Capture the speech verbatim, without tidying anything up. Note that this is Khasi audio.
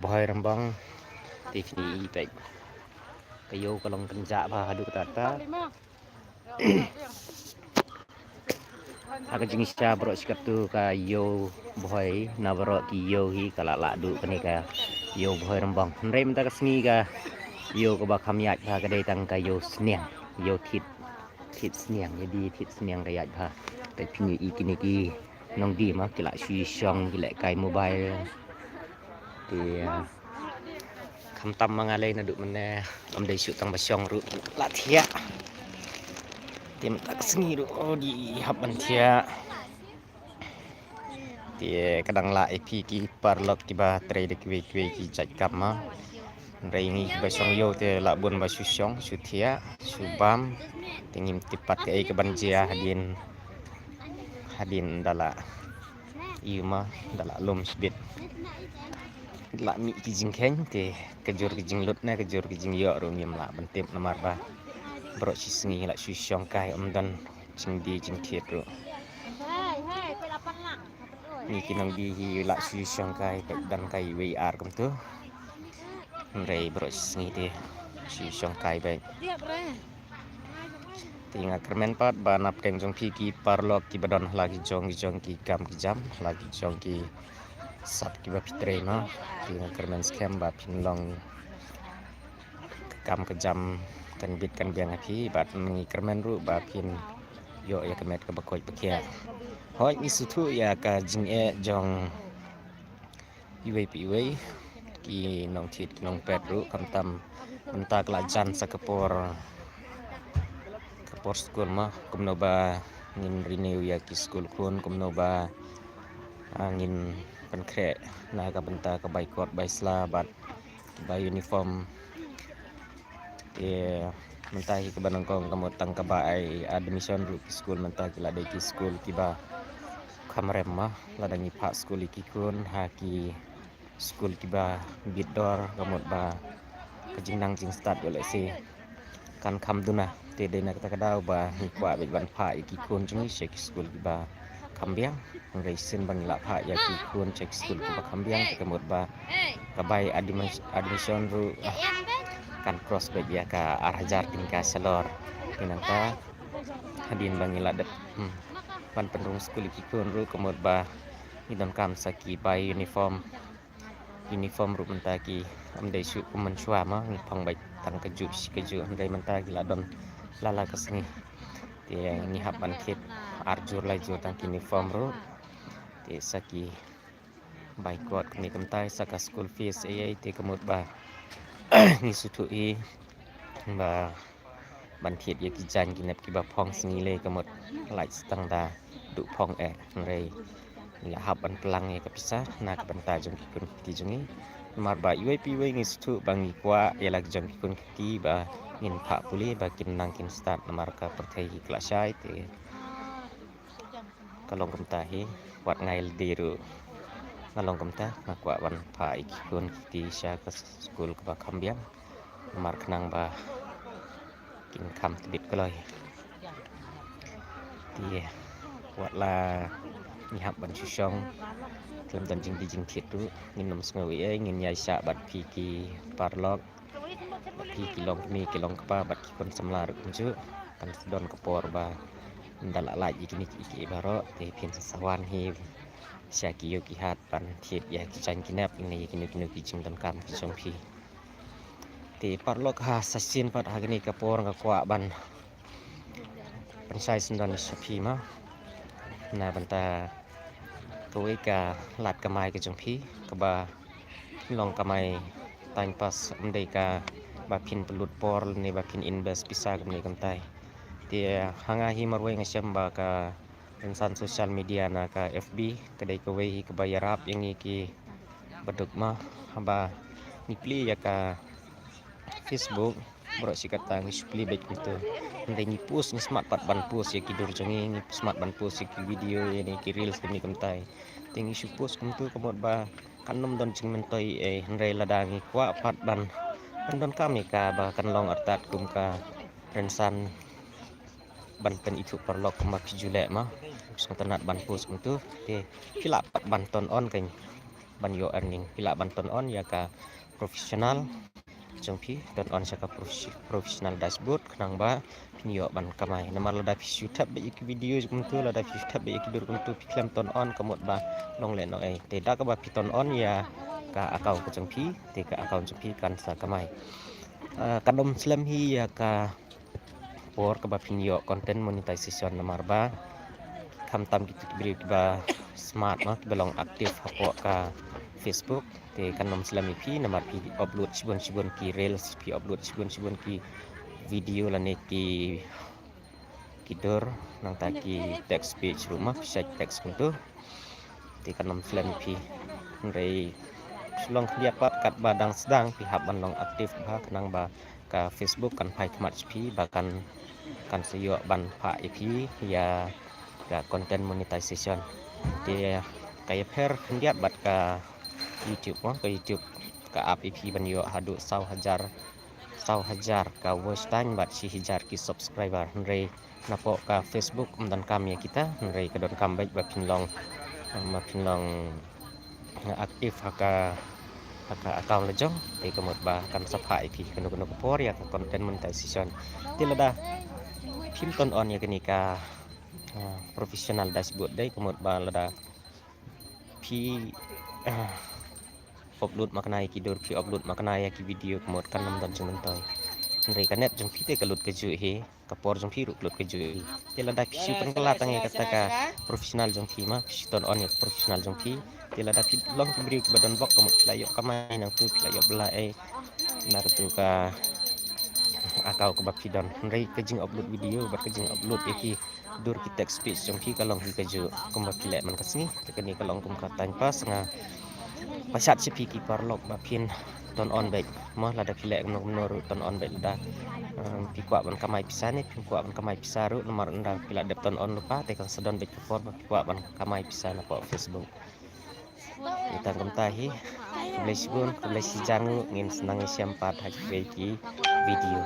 Bhoi Rambong. Te phi i pek ka ïew ka long kynjah bha haduh katta katta. Ha ka jingshisha baroh shi katto ka ïew Bhoi na baroh ki ïew hi ka la lah duh kane ka ïew Bhoi Rambong. Hynrei mynta ka sngi ka ïew kaba kham ïaid bha ka dei tang ka ïew sniang, ïew thied, thied sniang, ïa die thied sniang ka ïaid bha. Te phi i kine ki nongdie ma ki la shu shong ki lehkai mobile. Te, ah, khamtam ma nga lei naduh mynne, ym dei shuh tang ba shong ruh la thiah. Te mynta ka sngi ruh, oh, die hap ban thiah. Te ka dang lah ïa phi ki paralok kiba trei da kiwei kiwei ki jait kam ma. Hynrei ngi kiba shong ïew te lah bun ba shu shong, shu thiah, shu bam. Te ngim tip pat kaei kaban jia hadien, hadien da lah ïa ma, da lah lum shibit. Lah mih ki jingkheiñ te ka jur ki jinglut ne ka jur ki jingïoh ruh ngim lah ban tip namar ba baroh shi sngi lah shu shong kai, ym don jingdie jingthied ruh. Ngi ki nongdie hi lah shu shong kai, peit don kai wei ar kumtu. Hynrei baroh shi sngi te shu shong kai beit. Te nga kyrmen pat ba na pdeng jong phi ki paralok kiba don ha la ki jong ki jong ki kam ki jam, ha la ki jong ki sap kiba phi trei ma. Te nga kyrmen skhem ba phin long ka kam ka jam kan bit kan biang ha phi, bad ngi kyrmen ruh ba phin ïoh ïa ka met kaba koit ba khiah. Hooid, ngi sngewthuh ïa ka jingeh jong iwei pa iwei ki nongthied ki nongpet ruh, khamtam mynta ka la jan sa ka por, ka por skul ma, kumno ba ngin renew ïa ki skul khun, kumno ba, ah, ngin pynkhreh na ka bynta ka bai kot bai sla bad bai uniform. Te mynta hi kaba nyngkong ka mut tang kaba ai admission ruh ki skul mynta ki la dei ki skul kiba kham rem ma, lada ngi phah skul ïa ki khun ha ki skul kiba bit dor ka mut ba ka jingnang jingstad ïoh lehse kan kham duna. Te dei na kata ka daw ba ngi kwah beit ban phah ïa ki khun jong ngi sha ki skul kiba kham biang. Hynrei shisien ba ngi la phah ïa ki khun sha ki skul kiba kham biang te ka mut ba ka bai admis-, admission ruh, ah, kan cross beit ïa ka ar hajar tyngka shalor. Te nangta hadien ba ngi la dep, hmm, ban pynrung skul ïa ki khun ruh ka mut ba ngi donkam sa ki bai uniform. Uniform ruh mynta ki ym dei shuh kum mynshuwa ma, ngi phong beit tang kajuh shi kajuh, hynrei mynta ki la don la la ka sngi. Te ngi hap ban thied ar jur lai jur tang ki uniform ruh. Te sa ki bai kot kane kumta, sa ka school fees ei ei, te ka mut ba ngi sngewthuh hi ba ban thied ïa ki jaiñ ki nep kiba phong sngi lei ka mut lait tang da duh phong eh, hynrei ngi la hap ban pynlang ïa ka pisa na ka bynta jong ki khun ki kti jong ngi. Namar ba iwei pa iwei ngi sngewthuh ba ngi kwah ïa la ki jong ki khun ki kti ba ngin phah pule ba kin nang kin stad namar ka pyrthei hi ka la shai. Te ka long kumta hi, wat nga lade ruh nga long kumta, nga kwah ban phah ïa ki khun ki kti sha ka skul kaba kham biang. Namar khnang ba kin kham tbit kloi. Te wat la ngi hap ban shu shong, khlem don jingdie jingthied ruh, ngin ym sngew ei ei, ngin ïaishah bad phi ki paralok, bad phi ki long kmie ki long kpa, bad ki khun samla ruh kumjuh. Kan sa don ka por ba ynda la lait ïa kine kiei kiei baroh te phin sa wan hi sha ki ïew ki hat ban thied ïa ki jaiñ ki nep ne ïa kino kino ki jingdonkam ki jong phi. Te paralok, ha sa shisien pat ha kane ka por nga kwah ban pynshai syndon sha phi ma, na bynta kawei ka lad kamai ka jong phi kaba long kamai time pass, ym dei kaba phin pynlut por ne ba phin invest pisa kumne kumtai. Te ha nga hi marwei nga shem ba ka rynsan social media na ka F B ka dei kawei hi kaba ïarap ïa ngi ki baduk ma, haba ngi plie ïa ka Facebook baroh shi katta ngi shu plie beit kumto. Hynrei ngi post, ngi smat pat ban post ïa ki dur jong ngi, ngi smat ban post ïa ki video ïa ne ki reels kumne kumtai. Te ngi shu post kumto ka mut ba kan ym don jingmyntoi ei, hynrei lada ngi kwah pat ban, ban donkam ïa ka ba kan long artat kum ka rynsan ban pynithuh paralok kumba phi ju leh ma. Sngewtynnat ban post kumto. Te phi lah pat ban turn on ka ban ïoh earning. Phi lah ban turn on ïa ka professional jong phi, turn on sha ka professional dashboard khnang ba phin ïoh ban kamai. Namar lada phi shu thep beit ïa ki video kumtu, lada phi shu thep beit ïa ki dur kumtu, phi khlem turn on, ka mut ba long lehnohei. Te da kaba phi turn on ïa ka account ka jong phi, te ka account jong phi kan sa kamai. Kan ym slem hi ïa ka por kaba phin ïoh content monetization, namar ba khamtam kito ki briew kiba smart ma, kiba long active hapoh ka Facebook. Te kan ym slem ïa phi namar phi upload shibun shibun ki reels, phi upload shibun shibun ki video lane ki ki dur, nangta ki text speech ruh ma, phi shait text kumtu. Te kan ym slem ïa phi. Hynrei shu long khyndiat pat katba dang sdang phi hap ban long active bha khnang ba ka Facebook kan phai khmat sha phi ba kan kan sa ïoh ban phah ïa phi ïa ka content monetization. Te ka ïapher khyndiat bad ka YouTube mo, ka YouTube ka ap ïa phi ban ïoh haduh saw hajar, saw hajar ka watch time bad shi hajar ki subscriber. Hynrei napoh ka Facebook ym donkam ïa kita, hynrei ka donkam beit ba phin long, ba phin long active ha ka, ha ka account la jong. Te ka mut ba kan sa phah ïa phi kano kano ka por ïa ka content monetization. Te lada phim turn on ïa kane ka, ah, professional dashboard, dei ka mut ba lada phi, ah, upload makna ïa ki dur, phi upload makna ïa ki video, ka mut kan ym don jingmyntoi. Hynrei ka net jong phi te ka lut kajuh hi, ka por jong phi ruh ka lut kajuh hi. Te lada phi shu pynkylla tang ïa kata ka professional jong phi ma, phi shu turn on ïa ka professional jong phi. Te lada phi long ki briew kiba don bok, ka mut phi la ïoh kamai nangtu, phi la ïoh blei ei na katu ka account kaba phi don. Hynrei ka jingupload video bad ka jingupload ïa ki dur ki text speech jong phi ka long hi kajuh kumba phi leh man ka sngi. Te kane ka long kum ka time pass, nga pynshad sha phi ki paralok ba phin turn on beit mo, lada phi leh kumno kumno ruh turn on beit lada, um, phi kwah ban kamai pisa ne phim kwah ban kamai pisa ruh, namar ynda phi la dep turn on lypa te kan sa don beit ka por ba phi kwah ban kamai pisa napoh Facebook. Ïa tang kumta hi. Khublei shibun, khublei shihajar nguh, ngin sa nang ïashem pat ha kiwei ki video.